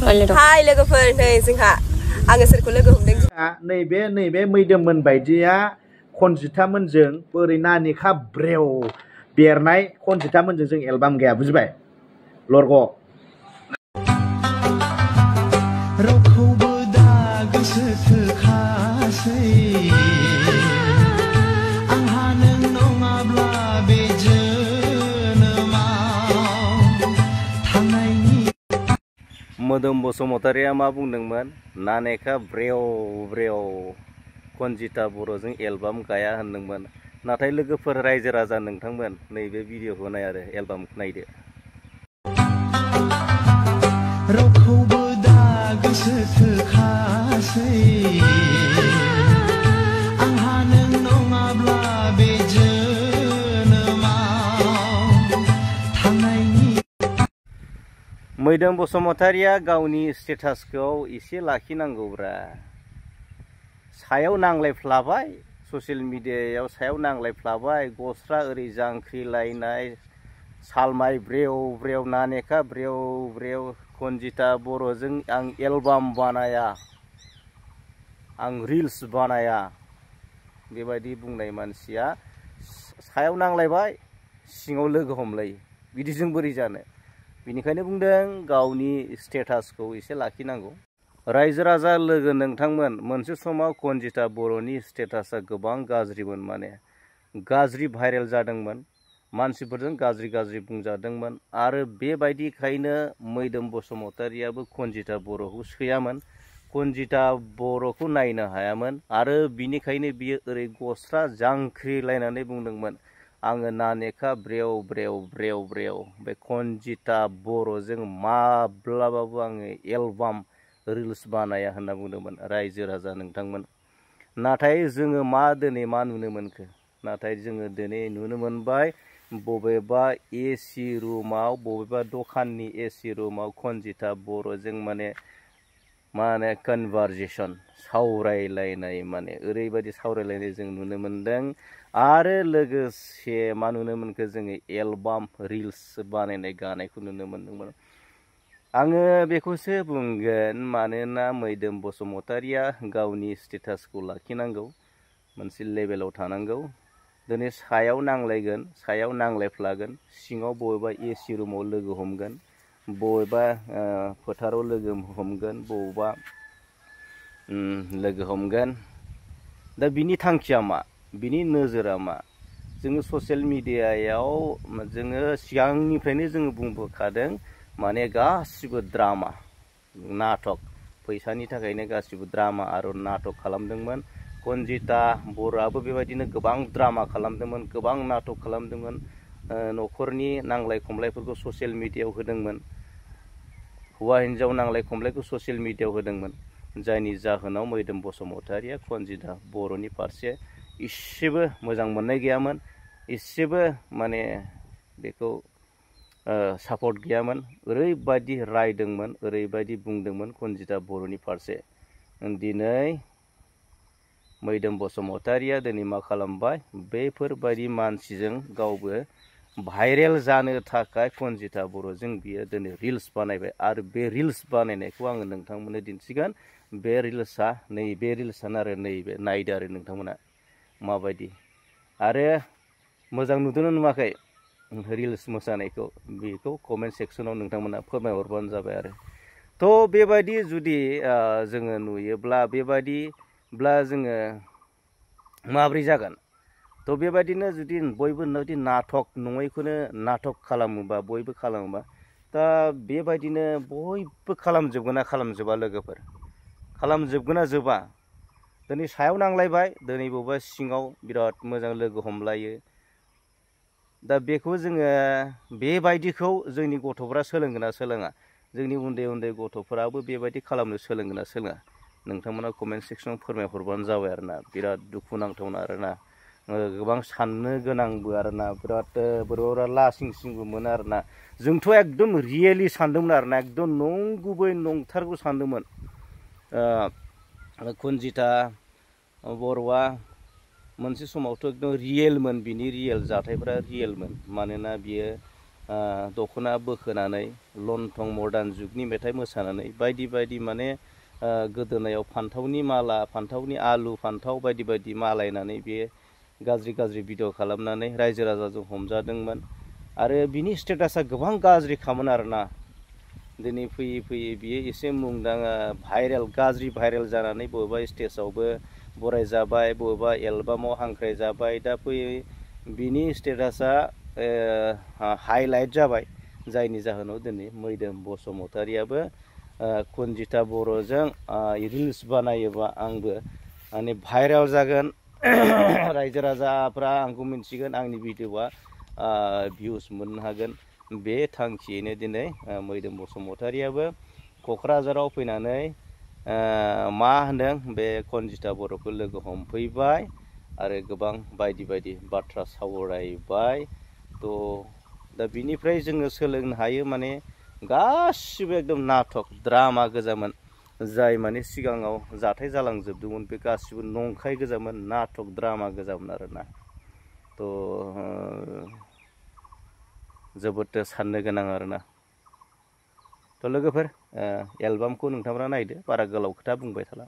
हाय लोगोफोर नै जोंहा आङो सोरखौ लोगो हमदों नैबे मैदोममोन बायदिया खनजिथामोनजों बोरै नानिखा ब्रेव बेरनाय खनजिथामोनजों जों एलबाम गैया बुजिबाय लरग' रावखौबो दा गोसो थोखासै आंहा नों नङाब्ला बे जोनोमाव थांनायनि मोदोम बसुमतारिया मा बुंदोंमोन नानेखा ब्रेव ब्रेव खनजिथा बर'जों एलबाम गाया होनदोंमोन नाथाय लोगोफोर रायजो राजा नोंथांमोन नैबे भिडिअखौ नाय आरो एलबाम नायदो रावखौबो दा गोसो थोखासै आंहा नों नङाब्ला बे जोनोमाव थांनायनि मैदोम बसुमतारिया गावनि स्टेटासखौ एसे लाखिनांगौब्रा सायाव नांलायफ्लाबाय ससियेल मिडियायाव सायाव नांलायफ्लाबाय गस्ला ओरै जांख्रिलायनाय सालमाय ब्रेव ब्रेव नानेखा ब्रेव ब्रेव खनजिथा बर'जों आं एलबाम बानाया आं रिल्स बानाया बेबायदि बुंनाय मानसिया सायाव नांलायबाय सिङाव लोगो हमलायो बिदिजों बोरै जानो बिनिखायनो बुंदों गावनि स्टेटासखौ एसे लाखिनांगौ रायजो राजा लोगो नोंथांमोन मोनसे समाव खनजिथा बर'नि स्टेटासा गोबां गाज्रिमोन माने गाज्रि भाइरेल जादोंमोन मानसिफोरजों गाज्रि बुंजादोंमोन आरो बेबायदिखायनो मैदोम बसुमतारियाबो खनजिथा बर'खौ सैयामोन खनजिथा बर'खौ नायनो हायामोन आरो बिनिखायनो बियो ओरै गस्ला जांख्रिलायनानै बुंदोंमोन आङो नानेखा ब्रेव ब्रेव ब्रेव ब्रेव बे खनजिथा बर'जों माब्लाबाबो आङो एलबाम रिल्स बानाया होनना बुंदोंमोन रायजो राजा नोंथांमोन नाथाय जोङो दिनै मा नुनो मोनखो नाथाय जोङो दिनै नुनो मोनबाय बबेबा एसि रुमाव बबेबा दखाननि एसि रुमाव खनजिथा बर'जों माने कनभारजेसन सावरायलायनाय माने ओरैबायदि सावरायलायनाय जों नुनो मोनदों आरो लोगोसे मा नुनो मोनखो जोङो एलबाम रिल्स बानायनाय गानायखौ नुनो मोनदोंमोन आङो बेखौसो बुंगोन मानोना मैदोम बसुमतारिया गावनि स्टेटासखौ लाखिनांगौ मोनसे लेभेलाव थानांगौ दिनै सायाव नांलायगोन सायाव नांलायफ्लागोन सिङाव बबेबा एसि रुमाव लोगो हमगोन बबेबा फोथाराव लोगो हमगोन बबेबा लोगो हमगोन दा बिनि थांखिया मा बिनि नोजोरा मा जोङो ससियेल मिडियायाव जोङो सिगांनिफ्रायनो जोङो बुंबोखादों माने गासिबो ड्रामा नाटक फैसानि थाखायनो गासिबो ड्रामा आरो नाटक खालामदोंमोन खनजिथा बर'आबो बेबायदिनो गोबां ड्रामा खालामदोंमोन गोबां नाटक खालामदोंमोन न'खरनि नांलाय खमलायफोरखौ ससियेल मिडियायाव होदोंमोन हौवा हिन्जाव नांलाय खमलायखौ ससियेल मिडियायाव होदोंमोन जायनि जाहोनाव मैदोम बसुमतारिया खनजिथा बर'नि फारसे इसेबो मोजां मोननाय गैयामोन इसेबो माने बेखौ सापर्ट गैयामोन ओरैबायदि रायदोंमोन ओरैबायदि बुंदोंमोन खनजिथा बर'नि फारसे दिनै मैदोम बसुमतारिया दिनै मा खालामबाय बेफोरबायदि मानसिजों गावबो भाइरेल जानो थाखाय खनजिथा बर'जों बियो दिनै रिल्स बानायबाय आरो बे रिल्स बानायनायखौ आङो नोंथांमोननो दिन्थिगोन बे रिल्सआ नैबे रिल्सआनो आरो नैबे नायदो आरो नोंथांमोना माबायदि आरो मोजां नुदोंना नुवाखै रिल्स मोसानायखौ बेखौ कमेन्ट सेक्सनाव नोंथांमोना फोरमायहरबानो जाबाय आरो थ' बेबायदि जुदि जोङो नुयोब्ला बेबायदिब्ला जोङो माब्रै जागोन थ' बेबायदिनो जुदि बयबो जुदि नाटक नङैखौनो नाटक खालामोबा बयबो खालामोबा दा बेबायदिनो बयबो खालामजोबगोन ना खालामजोबा लोगोफोर खालामजोबगोन ना जोबा दिनै सायाव नांलायबाय दिनै बबेबा सिङाव बिराद मोजां लोगो हमलायो दा बेखौ जोङो बेबायदिखौ जोंनि गथ'फ्रा सोलोंगोन ना सोलोङा जोंनि उन्दै उन्दै गथ'फोराबो बेबायदि खालामनो सोलोंगोन ना सोलोङा नोंथांमोना कमेन्ट सेक्सनाव फोरमायहरबानो जाबाय आरोना बिराद दुखु नांथावना आरोना गोबां साननो गोनांबो आरोना बिराद बोरैबा लासिं सिंबो मोनो आरोना जोंथ' एकदम रियेलि सानदोंमोन आरोना एकदम नंगुबै नंथारगौ सानदोंमोन खनजिथा बर'आ मोनसे समावथ' एकदम रियेलमोन बिनि रियेल जाथायफोरा रियेलमोन मानोना बियो दख'ना बोखोनानै लंथं मडार्न जुगनि मेथाइ मोसानानै बायदि बायदि माने गोदोनायाव फान्थावनि माला, फान्थावनि आलु, फान्थाव बायदि बायदि मालायनानै बे गाज्रि गाज्रि भिडिअ खालामनानै रायजो राजाजों हमजादोंमोन आरो बिनि स्टेटासा गोबां गाज्रिखामोन आरोना। दिनै फैयै फैयै बियो एसे मुंदांखा भाइरेल, गाज्रि भाइरेल जानानै बबेबा स्टेजावबो बराय जाबाय, बबेबा एलबामाव हांख्राय जाबाय। दा फैयै बिनि स्टेटासा हाइलाइट जाबाय, जायनि जाहोनाव दिनै मैदोम बसुमतारियाबो कनजिता बर'जों रिल्स बानायोबा आंबो माने भाइरेल जागोन, रायजो राजाफ्रा आंखौ मिन्थिगोन, आंनि भिडिअआ भिउस मोननो हागोन। बे थांखियैनो दिनै मैदोम बसुमतारियाबो क'क्राझाराव फैनानै मा होनदों, बे कनजिता बर'खौ लोगो हमफैबाय आरो गोबां बायदि बायदि बाथ्रा सावरायबाय। दा बिनिफ्राय जोङो सोलोंनो हायो माने गासिबो एकदम नाटक ड्रामा गोजामोन, जाय माने सिगाङाव जाथाय जालांजोबदोंमोन बे गासिबो नंखाय गोजामोन, नाटक ड्रामा गोजामोन आरोना। जोबोद साननो गोनां आरोना। लोगोफोर, एलबामखौ नोंथांमोना नायदो, बारा गोलाव खोथा बुंबाय थाला।